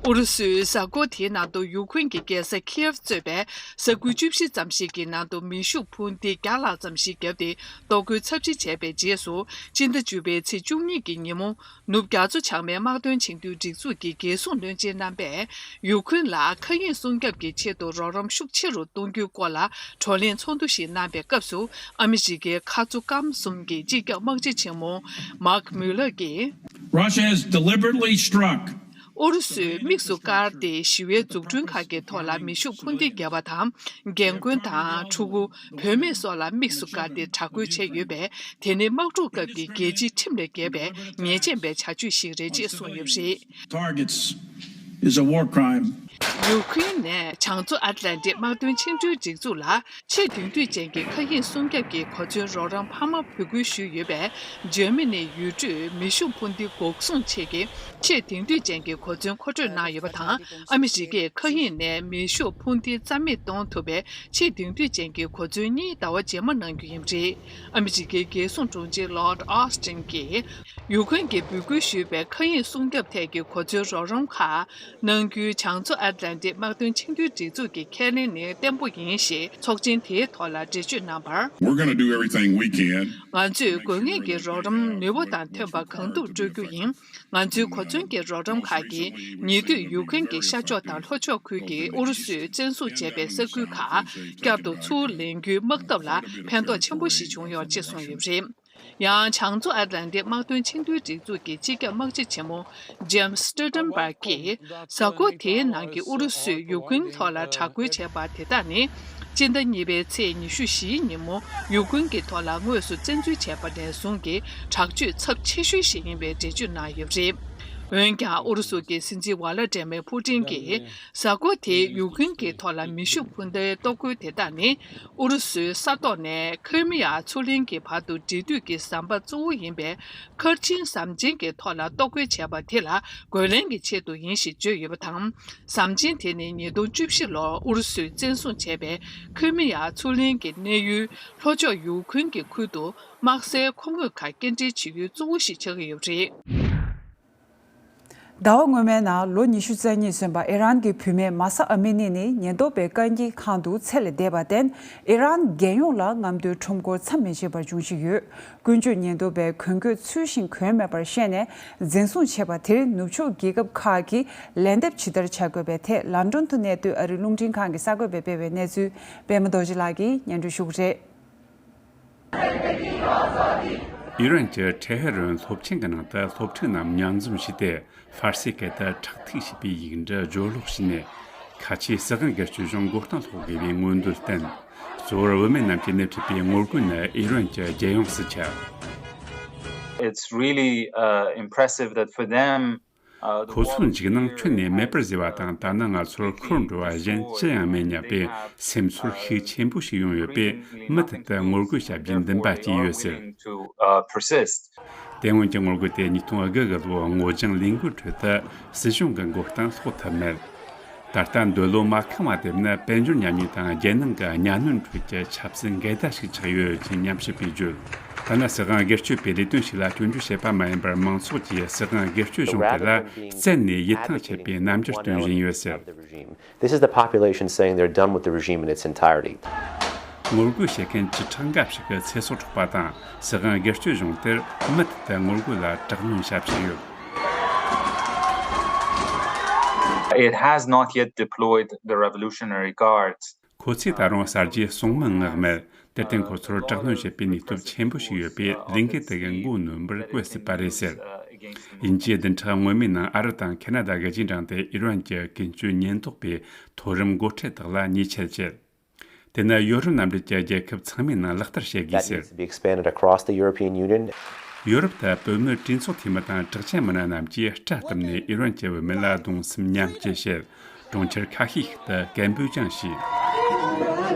ཨུ་རུ་སུས་གཟའ་འཁོར་དེའི་ནང་དུ་ཡུ་ཁུན་གྱི་རྒྱལ་ས་ཁིའེབ་གཙོས་པའི་ས་ཁུལ་བཅུ་བཞི་ཙམ་ཞིག་གི་ནང་དུ་མེ་ཤུགས་འཕུར་མདེལ་བརྒྱ་ལྷག་ཙམ་ཞིག་བརྒྱབ་སྟེ། གཏོར་རྒོལ་ཚབས་ཆེ་བྱས་པའི་རྗེས་སུ། སྤྱི་ཟླ་བཅུ་པའི་ཚེས་བཅུ་གཉིས་ཀྱི་ཉིན་མོ། ནུབ་རྒྱ་མཚོ་བྱང་མའི་དམག་དོན་ཆིངས་དོན་སྒྲིག་འཛུགས་ཀྱི་རྒྱལ་སྲུང་བློན་ཆེན་རྣམ་པས། ཡུ་ཁུན་ལ་མཁའ་དབྱིངས་སྲུང་སྐྱོབ་ཀྱི་ཆེད་དུ་རོགས་རམ་ཤུགས་ཆེ་རུ་གཏོང་རྒྱུའི་སྐོར་ལ་བགྲོ་གླེང་ཚོགས་འདུ་ཞིག་གནང་བའི་སྐབས་སུ། ཨ་མི་རི་ཀའི་ཁ་མཚོ་སྐམ་གསུམ་གྱི་སྤྱི་ཁྱབ་དམག་སྤྱི་ཆེན་མོ་མཱག་མུ་ལར་གྱིས། Russia has deliberately struck. ཨུ་རུ་སུས་དམིགས་སུ་བཀར་ཏེ་ཞི་བའི་འཛུགས་སྐྲུན་ཁག་གི་ཐོག་ལ་མེ་ཤུགས་འཕུར་མདེལ་བརྒྱབ་པ་དང་། རྒན་རྒོན་དང་ཕྲུ་གུ། བུད་མེད་སོགས་ལ་དམིགས་སུ་བཀར་ཏེ་དྲག་རྒོལ་བྱས་ཡོད་པས། དེ་ནི་དམག་འཁྲུག་སྐབས་ཀྱི་རྒྱལ་སྤྱིའི་ཁྲིམས་ལས་འགལ་བའི་ཉེས་ཅན་པའི་བྱ་སྤྱོད་ཞིག་རེད་ཅེས་གསུངས་ཡོད་པ་རེད། Targets is a war crime. ཡུ་ཁུན་ནས་བྱང་མཚོ་ཨེཊ་ལན་ཏིག་དམག་དོན་ཆིངས་གྲོས་སྒྲིག་འཛུགས་ལ་ཆེས་དེང་དུས་ཅན་གྱི་མཁའ་དབྱིངས་སྲུང་སྐྱོབ་ཀྱི་གོ་མཚོན་རོགས་རམ་འཕར་མ་འབོད་སྐུལ་ཞུས་ཡོད་པས། འཇར་མ་ནིའི་ཡུལ་གྲུས་མེ་ཤུགས་འཕུར་མདེལ་འགོག་སྲུང་ཆེད་ཀྱི་ཆེས་དེང་དུས་ཅན་གྱི་གོ་མཚོན་མཁོ་སྤྲོད་གནང་ཡོད་པ་དང་། ཨ་མི་རི་ཀས་མཁའ་དབྱིངས་ནས་མེ་ཤུགས་འཕུར་མདེལ་རྩ་མེད་གཏོང་ཐུབ་པའི་ཆེས་དེང་དུས་ཅན་གྱི་གོ་མཚོན་གཉིས་ཟླ་བ་རྗེས་མ་གནང་རྒྱུ་ཡིན་པ་རེད། ཨ་མི་རི་ཀའི་རྒྱལ་སྲུང་དྲུང་ཆེ་ལོར་ཨོ་སི་ཊིན་གྱིས། ཡུ་ཁུན་གྱིས་འབོད་སྐུལ་ཞུས་པའི་མཁའ་དབྱིངས་སྲུང་སྐྱོབ་ཐད་ཀྱི་གོ་མཚོན་རོགས་རམ་ཁག་གནང་རྒྱུའི་བྱང་མཚོ་ཨེཊ་ལན་ཏིག་དམག་དོན་ཆིངས་དོན་སྒྲིག་འཛུགས་ཀྱི་ཁས་ལེན་ནི་བརྟན་པོ་ཡིན་ཞེས་ཚོགས་ཆེན་དེའི་ཐོག་ལ་འགྲེལ་བརྗོད་གནང་བར། We're gonna do everything we can. ང་ཚོས་དགོས་ངེས་ཀྱི་རོགས་རམ་ནུས་པ་དང་མཐུན་པ་གང་ཐུབ་སྤྲོད་རྒྱུ་ཡིན། ང་ཚོའི་གོ་མཚོན་གྱི་རོགས་རམ་ཁག་གིས་ཉེ་དུས་ཡུ་ཁུན་གྱི་ཤར་ཕྱོགས་དང་ལྷོ་ཕྱོགས་ཁུལ་གྱི་ཨུ་རུ་སུས་བཙན་བཟུང་བྱས་པའི་ས་ཁུལ་ཁག་བསྐྱར་དུ་ཚུར་ལེན་རྒྱུའི་དམག་འཐབ་ལ་ཕན་ཐོགས་ཆེན་པོ་ཞིག་བྱུང་ཡོད་ཅེས་གསུངས་ཡོད་པ་རེད། ཡང་བྱང་མཚོ་ཨེཊ་ལན་ཏིག་དམག་དོན་ཆིངས་དོན་སྒྲིག་འཛུགས་ཀྱི་སྤྱི་ཁྱབ་དམག་སྤྱི་ཆེན་མོ་ཇེམ་སི་སི་ཊོལ་ཊེན་སྦརག་གིས། གཟའ་འཁོར་དེའི་ནང་གི་ཨུ་རུ་སུས་ཡུ་ཁུན་ཐོག་ལ་དྲག་རྒོལ་བྱས་པ་དེ་དག་ནི། སྤྱི་ཟླ་གཉིས་པའི་ཚེས་ཉི་ཤུ་བཞིའི་ཉིན་མོ་ཡུ་ཁུན་གྱི་ཐོག་ལ་དངོས་སུ་བཙན་འཛུལ་བྱས་པ་ནས་བཟུང་གི་དྲག་སྤྱོད་ཚབས་ཆེ་ཤོས་ཤིག་ཡིན་པའི་འགྲེལ་བརྗོད་གནང་ཡོད་པ་རེད། འོན་ཀྱང་ཨུ་རུ་སུ་གྱི་སྲིད་འཛིན་ཝ་ལ་ཏྲེ་མེ་ཕུ་ཏིན་གྱིས། གཟའ་འཁོར་དེའི་ཡུ་ཁུན་གྱི་ཐོག་ལ་མེ་ཤུགས་འཕུར་མདའི་གཏོར་རྒོལ་དེ་དག་ནི། ཨུ་རུ་སུའི་ས་ཐོག་ནས་ཁི་རི་མི་ཡ་མཚོ་གླིང་གི་བར་དུ་འབྲེལ་མཐུད་ཀྱི་ཟམ་པ་གཙོ་བོ་ཡིན་པའི་མཁར་ཆེན་ཟམ་ཆེན་གྱི་ཐོག་ལ་གཏོར་རྒོལ་བྱས་པ་དེ་ལ་རྒོལ་ལན་གྱི་ཆེད་དུ་ཡིན་ཞེས་བརྗོད་ཡོད་པ་དང་། ཟམ་ཆེན་དེ་ནི་ཉིས་སྟོང་བཅུ་བཞི་ལོར་ཨུ་རུ་སུས་བཙན་བཟུང་བྱས་པའི་ཁི་རི་མི་ཡ་མཚོ་གླིང་གི་གནས་ཡུལ་ལྷོ་ཕྱོགས་ཡུ་ཁུན་གྱི་ཁུལ་དུ་དམག་སའི་མཁོ་དངོས་ཁག་སྐྱེལ་འདྲེན་བྱེད་ཡུལ་གཙོ་བོ་ཞིག་ཆགས་ཀྱི་ཡོད་པ་རེད། ཟླ་བ་སྔོན་མའི་ནང་ལོ་ཉི་ཤུ་རྩ་གཉིས་སོན་པ་ཨི་རན་གྱི་བུད་མེད་མཱ་ས་ཨ་མི་ནི་ནི་ཉེན་རྟོག་པའི་བཀག་འགྱིག་ཁང་དུ་ཚེ་ལས་འདས་པར་བརྟེན། ཨི་རན་རྒྱལ་ཡོངས་ལ་རྔམ་སྟོན་ཁྲོམ་སྐོར་མཚམས་མི་ཆད་པར་འབྱུང་བཞིན་ཡོད། ཀུན་སྤྱོད་ཉེན་རྟོག་པས་གོན་སྐྱོད་ཚུལ་བཞིན་གོན་མེད་པར་བཤད་ནས་འཛིན་བཟུང་བྱས་པ་དེར་ནུབ་ཕྱོགས་རྒྱལ་ཁབ་ཁག་གིས་ལན་འདེབས་ཇི་ལྟར་བྱ་དགོས་པའི་ཐད་ལན་ཀྲོན་དུ་གནས་སྡོད་ཨ་རིའི་རླུང་འཕྲིན་ཁང་གི་གསར་འགོད་པས་སྤེལ་བའི་གནས་ཚུལ་པད་མ་རྡོ་རྗེ་ལགས་ཀྱིས་སྙན་སྒྲོན་ཞུ་གི་རེད། ཨི་རན་གྱི་ཐེ་ཧེ་རན་སློབ་ཆེན་གྱི་ནང་དུ་སློབ་ཕྲུག་རྣམས་མཉམ་འཛོམས་བྱས་ཏེ། ཧྥ་ར་སི་སྐད་དུ་ཁྲག་ཐིགས་ཞེས་པའི་ཡིག་འབྲུ་སྦྱོར་ཀློག་བྱས་ནས། ཁ་ཆེའི་སྲིད་དབང་སྒེར་གཅོད་གཞུང་མགོ་རྟིང་སློག་དགོས་པའི་མངོན་འདོད་བསྟན། གཙོ་བོར་བུད་མེད་རྣམས་ཀྱིས་སྣེ་ཁྲིད་པའི་ངོ་རྒོལ་ནི་ཨི་རན་གྱི་རྒྱལ་ཡོངས་སུ་ཁྱབ། It's really, uh, impressive that for them, ཁོ་ཚོའི་འཇིགས་སྣང་ཁྱོན་ནས་མེད་པར་བཟོས་པ་དང་། ད་ནི་ང་ཚོར་འཁོར་འགྲོ་བ་གཞན་ཅི་ཡང་མེད་སྙམ་པའི་སེམས་ཚོར་ཤུགས་ཆེན་པོ་ཞིག་ཡོང་ཡོད་པས། མུ་མཐུད་དུ་ངོ་རྒོལ་བྱ་རྒྱུའི་འདུན་པ་སྐྱེས་ཡོད་ཟེར། དེ་སྔོན་གྱི་ངོ་རྒོལ་དེ་ཉིས་སྟོང་དགུ་གི་ལོའི་སྔོ་ལྗང་ལས་འགུལ་ཁྲོད་དུ་སྲིད་གཞུང་གི་མགོ་རྟིང་སློག་ཐུབ་མེད། ད་ལྟ་འདོད་བློ་མ་ཁེངས་པ་དེ་ནི་དཔལ་འབྱོར་ཉམས་ཉེས་དང་རྒྱལ་ནང་གི་གཉའ་གནོན་ཁྲོད་ཀྱི་ཆབ་སྲིད་འགལ་ཟླ་ཞིག་ཆགས་ཡོད་ཅེས་ཉམས་ཞིབ་པས་བརྗོད། ཐ་ན་སྲིད་དབང་སྒེར་གཅོད་པའི་ལས་དོན་ཞིག་ལ་སྐྱོན་བརྗོད་བྱེད་པ་མ་ཡིན་པར། མང་ཚོགས་ཀྱིས་སྲིད་དབང་སྒེར་གཅོད་གཞུང་དེ་ལ་བཙན་ནས་ཡིད་ཐང་ཆད་པའི་རྣམ་འགྱུར་སྟོན་བཞིན་ཡོད་ཟེར། This is the population saying they're done with the regime in its entirety. ངོ་རྒོལ་བྱེད་མཁན་བཅུ་ཕྲག་འགའ་ཞིག་གི་ཚེ་སྲོག་འཕྲོག་པ་དང་། སྲིད་དབང་སྒེར་གཅོད་གཞུང་དེར་མུ་མཐུད་དུ་ངོ་རྒོལ་ལ་དྲག་གནོན་བྱ་བཞིན་ཡོད། It has not yet deployed the Revolutionary Guards. ཁོ་ཚོས་ད་རུང་གསར་བརྗེའི་སྲུང་མི་མངགས་མེད། དེར་བརྟེན་ཁོ་ཚོར་དྲག་གནོན་བྱེད་པའི་ནུས་སྟོབས་ཆེན་པོ་ཞིག་ཡོད་པས། ལས་འགུལ་དེ་གི་མགོ་གནོན་པར་བཀོད་སྲིད་པ་རེད་ཟེར། དབྱིན་ཇིའི་བདུན་ཕྲག་སྔོན་མའི་ནང་ཨ་རི་དང་ཁེ་ན་ཌ་གི་རྗེས་འབྲངས་ཏེ་ཨི་རན་གྱི་ཀུན་སྤྱོད་ཉེན་རྟོག་པས་མཐོ་རིམ་འགོ་ཁྲིད་དག་ལ་ཉེས་ཆད་བཅད། དེ་ནི་ཡོ་རོབ་མནའ་འབྲེལ་གྱི་རྒྱལ་ཁབ་ཚང་མའི་ནང་ལག་བསྟར་བྱེད་དགོས་ཟེར། That needs to be expanded across the European Union. ཡོ་རོབ་དུ་བོད་མིའི་གྲོས་ཚོགས་འཐུས་མི་དང་དྲག་ཆས་མི་སྣ་རྣམས་ཀྱིས་སྐྲ་བཏུམས་ནས་ཨི་རན་གྱི་བུད་མེད་ལ་གདུང་སེམས་མཉམ་སྐྱེད་བྱེད། གྲོང་ཁྱེར་ཁ་ཤས་ཤིག་ཏུ་སྐད་འབོད་ཀྱང་བྱས།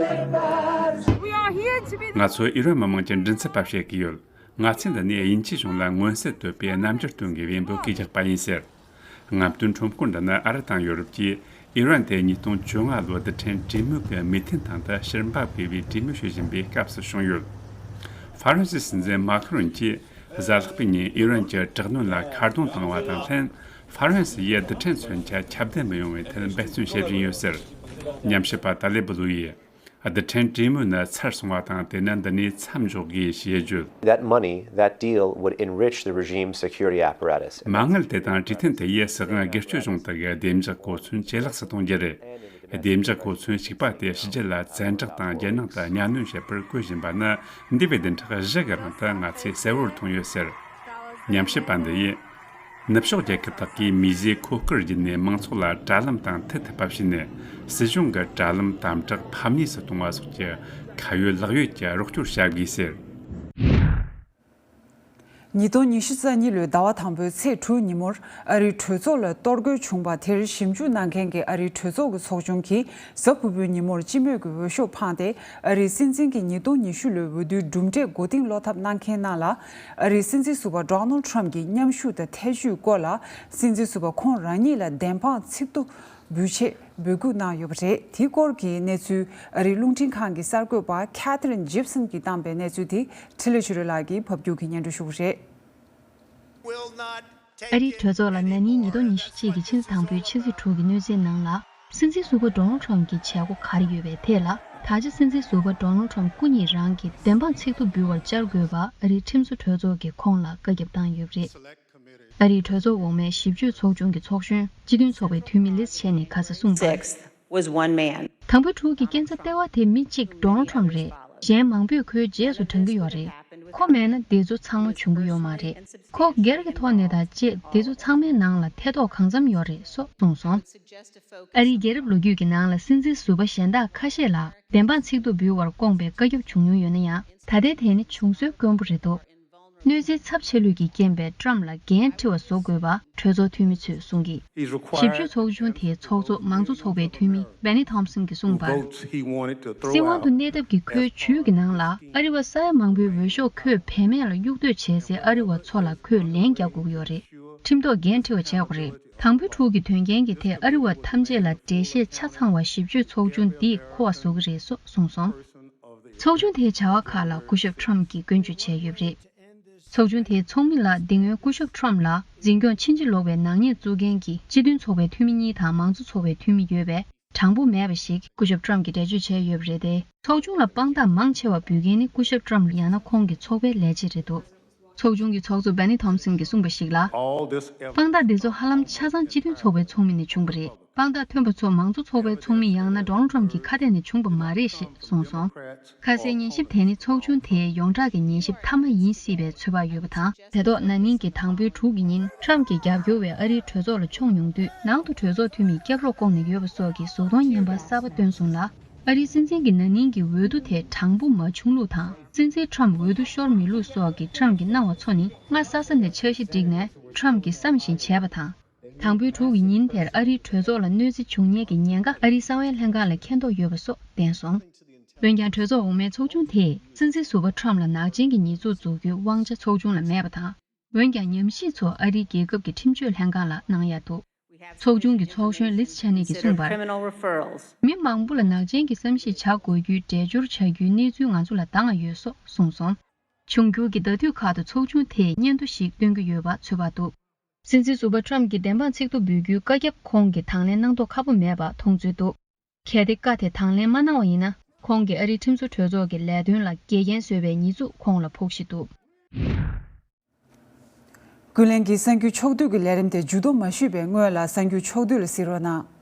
We are here to be the ང་ཚོ་ཨི་རན་མི་དམངས་ཀྱི་མགྲིན་ཚབ་པ་བྱེད་ཀྱི་ཡོད། ང་ཚོས་འདི་ནས་དབྱིན་ཇིའི་གཞུང་ལ་མངོན་གསལ་དོད་པའི་རྣམ་འགྱུར་སྟོན་དགོས་པའི་འབོད་སྐུལ་རྒྱག་པ་ཡིན་ཟེར། རྔམ་སྟོན་ཁྲོམ་སྐོར་འདི་ནི་ཨ་རི་དང་ཡོ་རོབ་ཀྱིས་ཨི་རན་དེ་ཉིས་སྟོང་བཅོ་ལྔ་ལོའི་རྡུལ་ཕྲན་གྲོས་མོལ་གྱི་མོས་མཐུན་ཐང་དུ་ཕྱིར་འབབ་དགོས་པའི་གྲོས་མོལ་བྱེད་བཞིན་པའི་སྐབས་སུ་བྱུང་ཡོད། ཧྥ་རན་སིའི་སྲིད་འཛིན་མཱ་ཁི་རོན་གྱིས་གཟའ་ལྷག་པའི་ཉིན་ཨི་རན་གྱི་དྲག་གནོན་ལ་ཁ་རྡུང་བཏང་བ་དང་ལྷན། ཧྥ་རན་སི་ཡིས་རྡུལ་ཕྲན་མཚོན་ཆ་ཁྱབ་གདལ་མི་ཡོང་བའི་ཐད་འབད་བརྩོན་བྱེད་བཞིན་ཡོད་ཟེར། ཉམས་ཞིབ་པ་ཏཱ་ལེ་བུ་ལུ་ཡིས། རྡུལ་ཕྲན་གྲོས་མོལ་ནི་ཚར་སོང་བ་དང་། དེ་ནི་འདི་ནས་མཚམས་འཇོག་དགོས་ཞེས་བརྗོད། That money, that deal would enrich the regime's security apparatus. མ་དངུལ་དེ་དང་གྲོས་མཐུན་དེ་ཡིས་སྲིད་དབང་སྒེར་གཅོད་གཞུང་དག་གི་བདེ་འཇགས་གོ་མཚོན་ཇེ་ལེགས་སུ་གཏོང་རྒྱུ་རེད། བདེ་འཇགས་གོ་མཚོན་ཞིག་པ་དེ་ཕྱི་རྒྱལ་ལ་བཙན་དྲག་དང་རྒྱལ་ནང་དུ་གཉའ་གནོན་བྱེད་པར་བཀོལ་བཞིན་པ་ནི་འདས་པའི་བདུན་ཕྲག་བཞི་གི་རིང་དུ་ང་ཚོས་གསལ་བོར་མཐོང་ཡོད་ཟེར། ཉམས་ཞིབ་པ་འདི་ཡིས། ནུབ་ཕྱོགས་རྒྱལ་ཁབ་དག་གིས་མིས་བཟོས་མཁོ་དཀར་བརྒྱུད་ནས་མང་ཚོགས་ལ་དྲ་ལམ་དང་མཐུད་ཐུབ་པ་བྱས་ནས། སྲིད་གཞུང་གི་དྲ་ལམ་དམ་དྲག་ཕམ་ཉེས་སུ་གཏོང་བ་སོགས་ཀྱི་ཁ་ཡོད་ལག་ཡོད་ཀྱི་རོགས་སྐྱོར་བྱ་དགོས་ཟེར། ཉིས་སྟོང་ཉི་ཤུ་རྩ་གཉིས་ལོའི་ཟླ་བ་དང་པོའི་ཚེས་དྲུག་ཉིན་མོར། ཨ་རིའི་གྲོས་ཚོགས་ལ་གཏོར་རྒོལ་བྱུང་བ་དེར་ཞིབ་འཇུག་གནང་མཁན་གྱི་ཨ་རིའི་གྲོས་ཚོགས་ཀྱི་ཚོགས་ཆུང་གིས་གཟའ་ཕུར་བུའི་ཉིན་མོར་སྤྱི་མོས་ཀྱི་འོས་ཤོག་འཕངས་ཏེ། ཨ་རིའི་སྲིད་འཛིན་གྱི་ཉིས་སྟོང་ཉི་ཤུ་ལོའི་འོས་བསྡུའི་གྲུབ་འབྲས་མགོ་རྟིང་སློག་ཐབས་གནང་མཁན་རྣམས་ལ། ཨ་རིའི་སྲིད་འཛིན་ཟུར་པ་ཌོ་ནལ་ཌི་ཊརམ་ཕི་གྱི་མཉམ་ཞུགས་དང་ཐེ་བྱུས་སྐོར་ལ། སྲིད་འཛིན་ཟུར་པ་ཁོང་རང་ཉིད་ལ་བདེན་དཔང་ཚིག་ཐོ་འབུལ་ཆེད་འབོད་སྐུལ་གནང་ཡོད་པ་རེད། དེའི་སྐོར་གྱི་གནས་ཚུལ། ཨ་རིའི་རླུང་འཕྲིན་ཁང་གི་གསར་འགོད་པ་ཁེ་ཐི་རིན་ཇིབ་སན་གྱིས་བཏང་པའི་གནས་ཚུལ་དེ་འཕྲིན་ལས་ཆོས་སྒྲོན་ལགས་ཀྱིས་ཕབ་སྒྱུར་གྱིས་སྙན་སྒྲོན་ཞུ་གི་རེད། ཨ་རིའི་གྲོས་ཚོགས་ལ་ན་ནིང་ཉིས་སྟོང་ཉི་ཤུ་གཅིག་གི་ཕྱི་ཟླ་དང་པོའི་ཕྱི་ཚེས་དྲུག་གི་གནས་ཚུལ་ནང་ལ། སྲིད་འཛིན་ཟུར་པ་ཌོ་ནལ་ཌི་ཊརམ་ཕི་གྱི་བྱེད་སྒོ་ག་རེ་ཡོད་པའི་ཐད་ལ། ད་ཆ་སྲིད་འཛིན་ཟུར་པ་ཌོ་ནལ་ཌི་ཊརམ་ཕི་སྐུ་ཉིད་རང་གིས་བདེན་དཔང་ཚིག་ཐོ་འབུལ་བར་བཅར་དགོས་པ་ཨ་རིའི་ཁྲིམས་བཟོ་གྲོས་ཚོགས་ཀྱིས་ཁོང་ལ་བཀའ་ཁྱབ་བཏང་ཡོད་པ་རེད། ཨ་རིའི་གྲོས་ཚོགས་འོག་མའི་ཞིབ་དཔྱོད་ཚོགས་ཆུང་གི་ཚོགས་གཞོན་སྤྱི་མཐུན་ཚོགས་པའི་འཐུས་མི་ལིས་ཆེན་ནི་ཁ་སང་གསུངས་པར། Sixth was one man. དང་པོ་དྲུག་གི་རྐྱེན་རྩ་ལྟེ་བ་དེ་མི་གཅིག་ཌོ་ནལ་ཌི་ཊརམ་ཕི་རེད། གཞན་མང་པོས་ཁོའི་རྗེས་སུ་འབྲང་གི་ཡོད་རེད། ཁོ་མེད་ན་འདི་ཚོ་ཚང་མ་བྱུང་གི་ཡོད་མ་རེད། ཁོ་སྒེར་གྱི་ཐོག་ནས་དང་བཅས་འདི་ཚོ་ཚང་མའི་ནང་ལ་ཐེ་གཏོགས་གང་འཚམ་ཡོད་རེད་སོགས་གསུངས་སོང་། ཨ་རིའི་རྒྱལ་རབས་ལོ་རྒྱུས་ཀྱི་ནང་ལ་སྲིད་འཛིན་ཟུར་པ་གཞན་དག་ཁ་ཤས་ལ་བདེན་དཔང་ཚིག་ཐོ་འབུལ་བར་བསྐོངས་པའི་བཀའ་ཁྱབ་བྱུང་མྱོང་ཡོད་ན་ཡང་། ད་ལྟའི་དེ་ནི་བྱུང་སྲོལ་དཀོན་པོ་རེད་འདུག་གནོད་འཚེའི་ཚབས་ཆེ་ལོས་ཀྱིས་རྐྱེན་པས་ཊརམ་ཕི་ལ་འགན་འཁྲི་བ་བཟོ་དགོས་པ་གྲོས་ཚོགས་འཐུས་མི་ཚོས་གསུངས་ཀྱིས། ཞིབ་དཔྱོད་ཚོགས་ཆུང་དེའི་ཚོགས་གཙོ་མང་གཙོ་ཚོགས་པའི་འཐུས་མི་བེ་ནི་ཐོམ་སན་གྱིས་གསུངས་པར། སྲིད་དབང་དུ་གནས་ཐབས་ཀྱིས་ཁོའི་ཇུས་ཀྱི་ནང་ལ་ཨ་རི་བ་ས་ཡ་མང་པོའི་འོས་ཤོག་ཁོས་བེད་མེད་ལ་གཡུག་གཏོར་བྱས་སའི་ཨ་རི་བ་ཚོ་ལ་ཁོས་ལན་རྒྱག་དགོས་ཀྱི་ཡོད་རེད། ཁྲིམས་ཐོག་འགན་འཁྲི་བ་བྱེད་དགོས་རེད། དང་པོའི་དྲུག་གི་དོན་རྐྱེན་གྱི་ཐད་ཨ་རི་བ་ཐམས་ཅད་ལ་འགྲེལ་བཤད་ཆ་ཚང་བ་ཞིབ་དཔྱོད་ཚོགས་ཆུང་འདིས་མཁོ་བ་བཟོ་གི་རེད་སོགས་གསུངས་སོང་། ཚོགས་ཆུང་དེའི་བྱ་བ་ཁག་ལ་སྐུ་ཞབས་ཊརམ་ཕི་གིས་སྐྱོན་བརྗོད་བྱས་ཡོད་པ་རེད། ཚོགས་ཆུང་དེའི་ཚོགས་མི་ལ་འདི་སྔོན་སྐུ་ཞབས་ཊརམ་ཕི་ལ་འཛིན་སྐྱོང་ཕྱིན་ཅི་ལོག་པའི་ནག་ཉེས་བཙུགས་མཁན་གྱི་སྤྱི་མཐུན་ཚོགས་པའི་འཐུས་མི་གཉིས་དང་མང་གཙོ་ཚོགས་པའི་འཐུས་མི་ཡོད་པས། དྲང་པོ་མེད་པ་ཞིག་སྐུ་ཞབས་ཊརམ་ཕི་གིས་འགྲེལ་བརྗོད་བྱས་ཡོད་པ་རེད་དེ། ཚོགས་ཆུང་ལ་དཔང་རྟགས་མང་ཆེ་བ་འབུལ་མཁན་ནི་སྐུ་ཞབས་ཊརམ་ཕི་ཡང་ན་ཁོང་གི་ཚོགས་པའི་ལས་བྱེད་རེད་འདུག་ཚོགས་ཆུང་གི་ཚོགས་གཙོ་བེ་ནི་ཐོམ་སན་གྱིས་གསུངས་པ་ཞིག་ལ། དཔང་རྟགས་འདི་ཚོ་ཧ་ལམ་ཆ་ཚང་སྤྱི་མཐུན་ཚོགས་པའི་ཚོགས་མི་ནས་བྱུང་བ་རེད། དཔང་རྟགས་ཐོན་པ་ཚོ་མང་གཙོ་ཚོགས་པའི་ཚོགས་མི་ཡང་ན་ཌོ་ནལ་ཊརམ་ཕིའི་ཁ་གཏད་ནས་བྱུང་པ་མ་རེད་ཞེས་གསུངས་སོང་། ཁ་སའི་ཉན་ཞིབ་དེ་ནི་ཚོགས་ཆུང་དེའི་ཡོངས་གྲགས་ཀྱི་ཉན་ཞིབ་མཐའ་མ་ཡིན་སྲིད་པའི་ཚོད་དཔག་ཡོད་པ་དང་། དེ་ཐོག་ན་ནིང་གི་དང་པོའི་དྲུག་གི་ཉིན་ཊརམ་ཕིའི་རྒྱབ་སྐྱོར་བས་ཨ་རིའི་གྲོས་ཚོགས་ལ་མཆོངས་ཡོང་དུས། ནང་དུ་གྲོས་ཚོགས་འཐུས་མིས་སྐྱབས་རོགས་བསྐོངས་ནས་ཡོད་པ་སོགས་ཀྱི་གཟུགས་མཐོང་བརྙན་པར་གསར་པ་བཏོན་སོང་ལ། ཨ་རིའི་སྲིད་འཛིན་གྱི་ན་ནིང་གི་འོས་བསྡུ་དེ་དྲང་པོ་མ་བྱུང་ལུགས་དང་། སྲིད་འཛིན་ཊརམ་ཕི་འོས་བསྡུ་ཤོར་མེད་ལུགས་སོགས་ཀྱི་ཊརམ་ཕིའི་གནང་བ་ཚོ་ནི་སྔ་ས་ས་ནས་འཆར་གཞི་བསྒྲིགས་ནས་ཊརམ་ཕིས་བསམ་བཞིན་བྱས་པ་དང་། དང་པོའི་དྲུག་གི་ཉིན་དེར་ཨ་རིའི་གྲོས་ཚོགས་ལ་གནོད་འཚེ་བྱུང་ཉེན་གྱི་ཉེན་ཁ་ཨ་རིའི་གསང་བའི་ལྷན་ཁང་ལ་མཁྱེན་རྟོགས་ཡོད་པ་སོགས་བསྟན་སོང་། འོན་ཀྱང་གྲོས་ཚོགས་འོག་མའི་ཚོགས་ཆུང་དེས་སྲིད་འཛིན་ཟུར་པ་ཁྲམ་ལ་ནག་ཅན་གྱི་ཉེས་འཛུགས་འཛུགས་རྒྱུའི་དབང་ཆ་ཚོགས་ཆུང་ལ་མེད་པ་དང་། འོན་ཀྱང་ཉམས་ཞིབ་ཚོ་ཨ་རིའི་རྒྱལ་ཁབ་ཀྱི་ཁྲིམས་གཅོད་ལྷན་ཁང་ལ་གནང་ཡ་འདུག་ཚོགས་ཆུང་གི་ཚོགས་གཞོན་ལིས་ཆ་ནེ་གིས་གསུངས་པར། མི་མང་པོ་ལ་ནག་ཅན་གྱི་བསམ་གཞིག་བྱ་དགོས་རྒྱུའི་འགྲེལ་སྦྱོར་བྱ་རྒྱུའི་གནས་ཚུལ་ང་ཚོ་ལ་བཏང་ཡོད་སོགས་གསུངས་སོང་། འབྱུང་འགྱུར་གྱི་ཟླ་དུས་ཁག་ཏུ་ཚོགས་ཆུང་དེས་སྙན་ཐོ་ཞིག་བཏོན་གྱི་ཡོད་པ་ཚོད་དཔག་འདུག་སྲིད་འཛིན་ཟུར་པ་ཁྲམ་གྱིས་བདེན་དཔང་ཚིག་ཐོ་འབུལ་རྒྱུའི་བཀའ་ཁྱབ་ཁོང་གིས་དང་ལེན་གནང་མདོག་ཁ་པོ་མེད་པ་མཐོང་ཚུལ་འདུག་གལ་ཏེ་བཀའ་དེ་དང་ལེན་མ་གནང་བ་ཡིན་ན། ཁོང་གིས་ཨ་རིའི་ཁྲིམས་བཟོ་གྲོས་ཚོགས་ཀྱི་ལས་དོན་ལ་འགལ་རྐྱེན་བཟོས་པའི་ཉེས་འཛུགས་ཁོང་ལ་ཕོག་བཞིན་འདུག་ཀུན་གླེང་གི་གསར་འགྱུར་ཕྱོགས་བསྡུས་ཀྱི་ལས་རིམ་དེ་མཇུག་བསྡོམས་མ་ཞུས་པའི་སྔོན་ལ་གསར་འགྱུར་ཕྱོགས་བསྡུས་ལ་གཟིགས་རོགས་གནང་།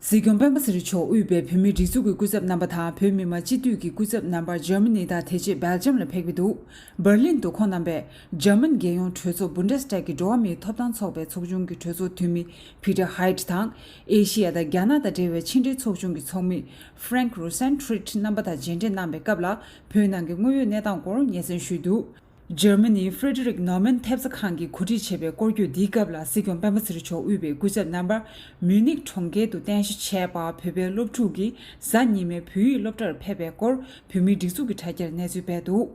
སྲིད་སྐྱོང་སྤེན་པ་ཚེ་རིང་མཆོག་དབུས་པའི་བོད་མིའི་སྒྲིག་འཛུགས་ཀྱི་སྐུ་ཚབ་རྣམ་པ་དང་བོད་མི་མང་སྤྱི་འཐུས་ཀྱི་སྐུ་ཚབ་རྣམ་པ་འཇར་མ་ནི་དང་དེ་རྗེས་སྦེལ་ཇམ་ལ་ཕེབས་ཀྱི་འདུག་འབར་ལིན་དུ་ཁོང་རྣམ་པས་འཇར་མན་རྒྱལ་ཡོངས་གྲོས་ཚོགས་བུན་ཌེས་ཊག་གི་འགྲོ་བ་མིའི་ཐོབ་ཐང་ཚོགས་པའི་ཚོགས་ཆུང་གི་གྲོས་ཚོགས་འཐུས་མི་པི་ཏར་ཧའེ་ཊི་དང་། ཨེ་ཤི་ཡ་དང་རྒྱ་ནག་དང་འབྲེལ་བའི་ཕྱི་འབྲེལ་ཚོགས་ཆུང་གི་ཚོགས་མི་ཧྥ་རེང་རོ་སན་ཁྲིད་རྣམ་པ་དང་མཇལ་འཕྲད་གནང་བའི་སྐབས་ལ། བོད་ནང་གི་དངོས་ཡོད་གནས་སྟངས་སྐོར་སྙན་སེང་ཞུས་འདུག་འཇར་མ་ནིའི་ཧྥེ་ཌེ་རིག་ནོར་མན་ཐེབས་རྩ་ཁང་གིས་གོ་སྒྲིག་བྱས་པའི་སྐོར་སྐྱོད་འདིའི་སྐབས་ལ། སྲིད་སྐྱོང་སྤེན་པ་ཚེ་རིང་མཆོག་དབུས་པའི་སྐུ་ཚབ་རྣམ་པ་མིའུ་ནིག་གྲོང་ཁྱེར་དུ་རྟེན་གཞི་བྱས་པ་བོད་པའི་སློབ་ཕྲུག་གིས་གཟའ་ཉི་མའི་བོད་ཡིག་སློབ་གྲྭར་ཕེབས་པའི་སྐོར་བོད་མིའི་སྒྲིག་འཛུགས་ཀྱི་དྲ་རྒྱར་གནས་ཚུལ་སྤེལ་འདུག་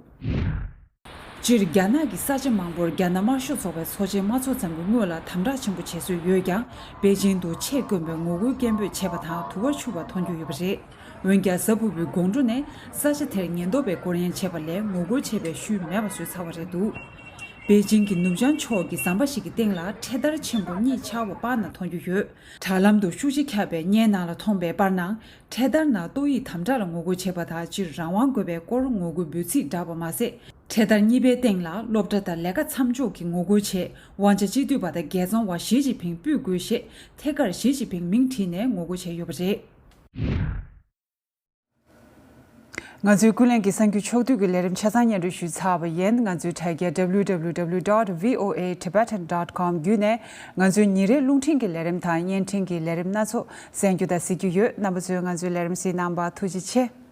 སྤྱིར་རྒྱ་ནག་གི་ས་ཆ་མང་པོར་རྒྱ་ནག་དམར་ཤོག་ཚོགས་པའི་ཚོགས་ཆེན་མ་ཚོགས་ཙམ་གྱི་སྔོན་ལ་དམ་དྲག་ཆེན་པོ་བྱེད་སྲོལ་ཡོད་ཀྱང་། པེ་ཅིང་དུ་ཆེད་བསྐོན་པའི་ངོ་རྒོལ་སྐད་འབོད་བྱས་པ་དང་དུ་བ་འཕྱུར་བ་མཐོང་རྒྱུ་ཡོད་པ་རེད། འོན་ཀྱང་། གཟའ་ཕུར་བུའི་དགོང་དྲོ་ནས་ས་ཆ་དེར་ཉེན་རྟོག་པས་སྐོར་གཡེང་བྱས་པ་ལས་ངོ་རྒོལ་བྱས་པའི་ཤུལ་མེད་པ་བཟོས་ཚར་བ་རེད་འདུག་པེ་ཅིང་གི་ནུབ་བྱང་ཕྱོགས་ཀྱི་ཟམ་པ་ཞིག་གི་སྟེང་ལ་འཕྲེད་དར་ཆེན་པོ་གཉིས་འཕྱར་བ་པར་ན་མཐོང་རྒྱུ་ཡོད། དྲ་ལམ་དུ་ཤུགས་ཆེ་ཁྱབ་པའི་བརྙན་ནང་ལ་མཐོང་པའི་པར་ནང་། འཕྲེད་དར་ནང་ཏོག་དབྱིབས་དམ་དྲག་ལ་ངོ་རྒོལ་བྱེད་པ་དང་། སྤྱིར་རང་དབང་དགོས་པའི་སྐོར་ངོ་རྒོལ་འབོད་ཚིག་བསྒྲགས་པ་མ་ཟད། འཕྲེད་དར་གཉིས་པའི་སྟེང་ལ་སློབ་གྲྭ་དང་ལས་ཀ་མཚམས་འཇོག་གི་ངོ་རྒོལ་ཆེད་དབང་ཆ་སྤྱི་འཐུས་པ་དང་རྒྱལ་ཚོང་བ་ཞི་ཅིན་ཕིང་ཕུད་དགོས་ཞེས་ཐད་ཀར་ཞི་ཅིན་ཕིང་མིང་བྲིས་ནས་ངོ་རྒོལ་བྱས་ཡོད་པ་རེད། ང་ཚོའི་ཀུན་གླེང་གི་གསར་འགྱུར་ཕྱོགས་བསྡུས་ཀྱི་ལས་རིམ་ཆ་ཚང་སྙན་སྒྲོན་ཞུས་ཚར་བ་ཡིན། ང་ཚོའི་དྲ་རྒྱ་W W W dot V O A Tibetan dot com བརྒྱུད་ནས་ང་ཚོའི་ཉིན་རེའི་རླུང་འཕྲིན་གྱི་ལས་རིམ་དང་བརྙན་འཕྲིན་གྱི་ལས་རིམ་སྣ་ཚོགས་གསན་རྒྱུ་དང་གཟིགས་རྒྱུ་ཡོད། རྣམ་པ་ཚོས་ང་ཚོའི་ལས་རིམ་གཟིགས་གནང་བར་ཐུགས་རྗེ་ཆེ།